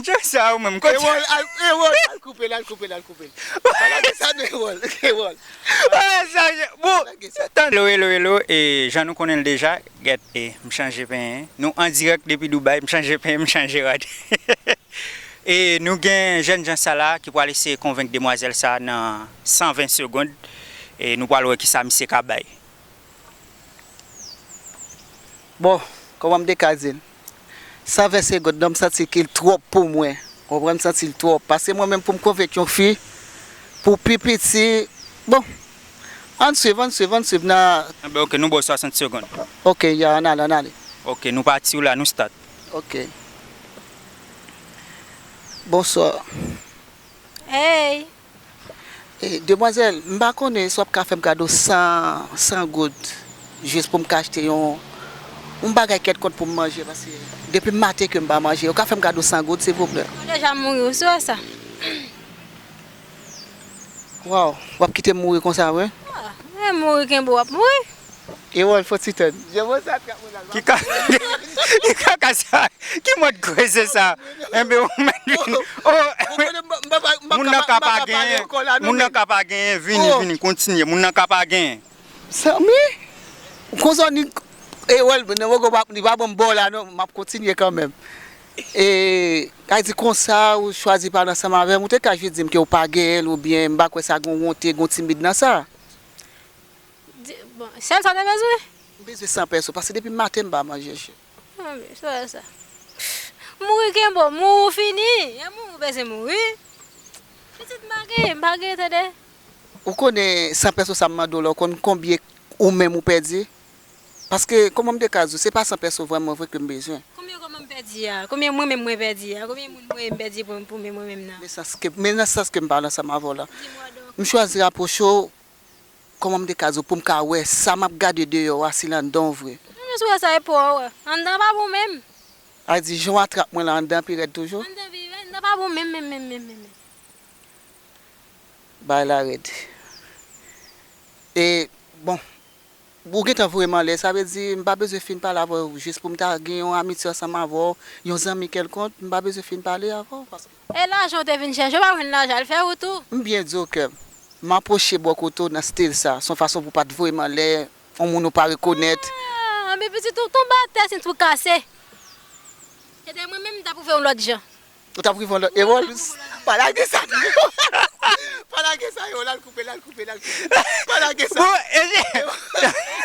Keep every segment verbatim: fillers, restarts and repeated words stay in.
Jan sa ou menm, kote Ewòl, al, Ewòl, al koupe l, al koupe l, al koupe l. Pa lage sa non, Ewòl, Ewòl. Ah, sa, bon, lage sa. Hello, hello, hello. E jan nou konnen l deja, gèt, e, m chanje penyen. Nou an dirèk depi Dubai, m chanje penyen, m chanje rad. E nou gen jènjan sa la ki pral eseye konvenk demwazèl sa nan san ven segonn. E nou pral wè kisa misye ka bay. Bon, kòman m te ka di l? San ven segonn nan, m santi ke l twòp pou mwen. Ou konprann, m santi l twòp. Paske mwen menm pou m konvenk yon fi, pou pi piti, bon, ann swiv, ann swiv, ann swiv nan Enben, ok, nou ba w swasant segonn. Ok, ya, ann ale, ann ale. Ok, nou pati w la, nou start. Ok. Bonswa. Hey! E, demwazèl, m pa konnen si w ap ka fè m kado san, san goud, jis pou m ka achte yon, yon bagay kèlkonk pou m manje, paske depi maten ke m pa manje. Ou ka fè m kado san goud, silvouplè? Mwen deja mouri, ou si wè sa? Waw, w ap kite m mouri konsa vre? Ah, men mouri kenbe w ap mouri. Ewòl, fò ti tann. Ki ka-, ki kaka sa? Ki mòd koze sa? Enben, ou mèt vini. Oh, moun nan ka pa genyen. Moun nan ka pa genyen. Vini, vini, kontinye. Moun nan ka pa genyen. Zanmi, konsa ni Ewòl, li pa ban m bò la non, m ap kontinye kanmenm. E, ka di konsa, ou chwazi pale ansanm avè m, ou te ka jis di m ke ou pa genyen l, oubyen m pa kwè sa gen wonte, gen timid nan sa. Di, bon, sèl sa w te bezwen? M bezwen san peso, paske depi maten m pa manje, cheri. Ah, men, sa, sa. Mouri kenbe w, mouri ou fini. E mouri ou bezwen mouri. Pitit m pa gen, m pa gen, tande. Ou konnen san peso sa m mande w la, ou konn konbyen ou menm ou pèdi? Paske, kòman m te ka di w, se pa san peso vrèman vre ke m bezwen. Konbyen kòman m pèdi a? Konbyen mwen menm mwen pèdi a? Konbyen moun mwen m pèdi pou, pou mwen menm nan? Men sans ke, men nan sans ke m pale ansanm avè w la. Di mwa donk. M chwazi rapwoche w, kòman m te ka di w, pou m ka wè sa m ap gade deyò a, si l anndan w vre. Mwen sou wè sa e pou w wè. Anndan pa bon menm. A di, jan w atrap mwen la, anndan pi rèd toujou? Anndan pi rèd, anndan pa bon menm, menm, menm, menm, menm. Bagay la rèd. E, bon, ou gentan voye m anlè, sa vle di, m pa bezwen fin pale avè w, jis pou m ta gen yon amitye ansanm avè w, yon zanmi kèlkonk, m pa bezwen fin pale avè w, paske E lajan w te vin chèche, w pa jwenn lajan, al fè wout ou. M byen di w ke m apwoche bò kote w nan stil sa, se yon fason pou w pa t voye m anlè, yon moun ou pa rekonèt. Ah, men pitit ou tonbe atè, senti w kase. Se te mwen menm, m t ap rive yon lòt jan. Ou t ap rive yon lòt, Ewòl, pa lage sa non. Pa lage sa, Ewòl, al koupe l, al koupe l, al koupe l. Pa lage sa. Bon, e,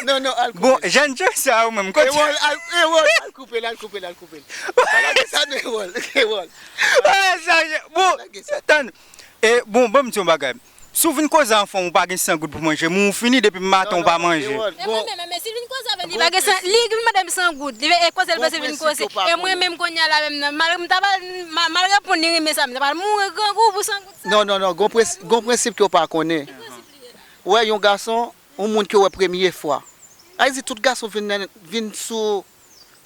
non, non, al koupe l. Bon, jènjan sa ou menm, kote Ewòl, al, Ewòl, al koupe l, al koupe l, al koupe l. Pa lage sa non, Ewòl, Ewòl. Ah, sa, bon, tann. E, bon, ban m di yon bagay. Si w vin koze a fanm ou pa gen san goud pou manje, moun ou fini depi maten ou pa manje. E mwen menm, men si l vin koze avè m, li pa gen san, li vin mande m san goud. Li e koze l panse l vin koze. E mwen menm kounye a la menm nan, malgre m ta pral, ma-, malgre pou li renmen sa, m ta pral mouri grangou pou san goud sa. Non, non, non, gon prens-, gon prensip ke w pa konnen. Ki prensip li ye? Ou wè yon gason, yon moun ke w wè premye fwa. Sa vle di tout gason vin nan, vin sou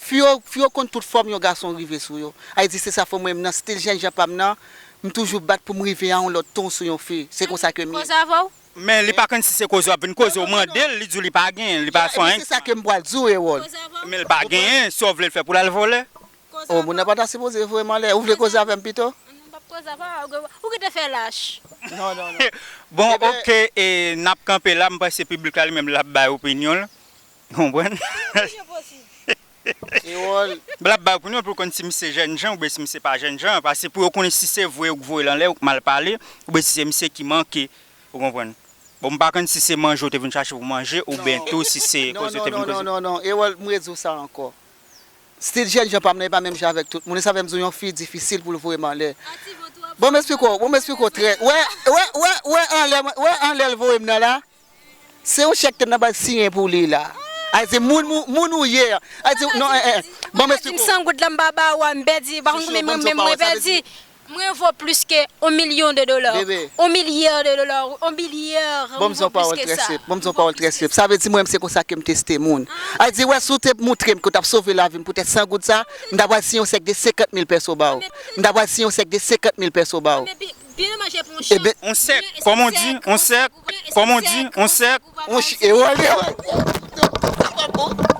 Fi yo, fi yo konn tout fòm yon gason rive sou yo. Sa vle di se sa fè mwen menm nan stil jènjan pa m nan, m toujou bat pou m rive a yon lòt ton sou yon fi. Se konsa ke m ye. Koze avè w? Men li pa konn si se koze w ap vin koze, ou mande l, li di w li pa gen, li pa fè anyen. Se sa ke m pral di w, Ewòl. Koze avè w? Men li pa genyen, sa w vle l fè pou l al vòlè? Oh, moun nan pa ta sipoze voye m anlè. Ou vle koze avè m pito? Non, m p ap koze avè w. Ou kite fè lach. Non, non, non. Bon, ok, e n ap kanpe la, m panse piblik la li menm l ap bay opinyon l. Konprann? L ap bay opinyon pou l konn si misye jènjan oubyen si misye pa jènjan. Paske pou yo konnen si se vre ou k voye l anlè, ou k mal pale, oubyen si se misye ki manke. Ou konprann? Bon, m pa konn si se manje ou te vin chache pou manje, oubyen tou si se koze ou te vin koze. Non, non, non, non, non. Ewòl, m redi w sa ankò. Stil jènjan pa m nan, e pa menm jan avèk tout moun. E sa fè m di w yon fi difisil pou l voye m anlè. Bon, m esplike w, bon, m esplike w trè. Wè, wè, wè, wè anlè, wè anlè l voye m nan la. Se yon chèk te nan bay siyen pou li la. Ay di moun, moun, moun ou ye a. Ay di, non, eh, eh, ban m esplike w. San goud la m pa ba ou a, m pèdi, pa konn konbyen mwen menm mwen pèdi. Mwen vo plis ke yon milyon de dola. Bebe. Yon milyè de dola, yon milyè. Ban m di yon pawòl trè senp. Ban m di yon pawòl trè senp. Sa vle di mwen menm se konsa ke m teste moun. Ay di, wè, si w te montre m ke w t ap sove lavi m poutèt san goud sa, m ta pral siyen yon chèk de senkant mil pèso ba ou. M ta pral siyen yon chèk de senkant mil pèso ba ou. Byen manje pou yon chan. Yon sèk, kòman w di? Yon sèk, kòman w di? Yon sèk. Yon ch-, e wòl, e wòl. Sa pa bon.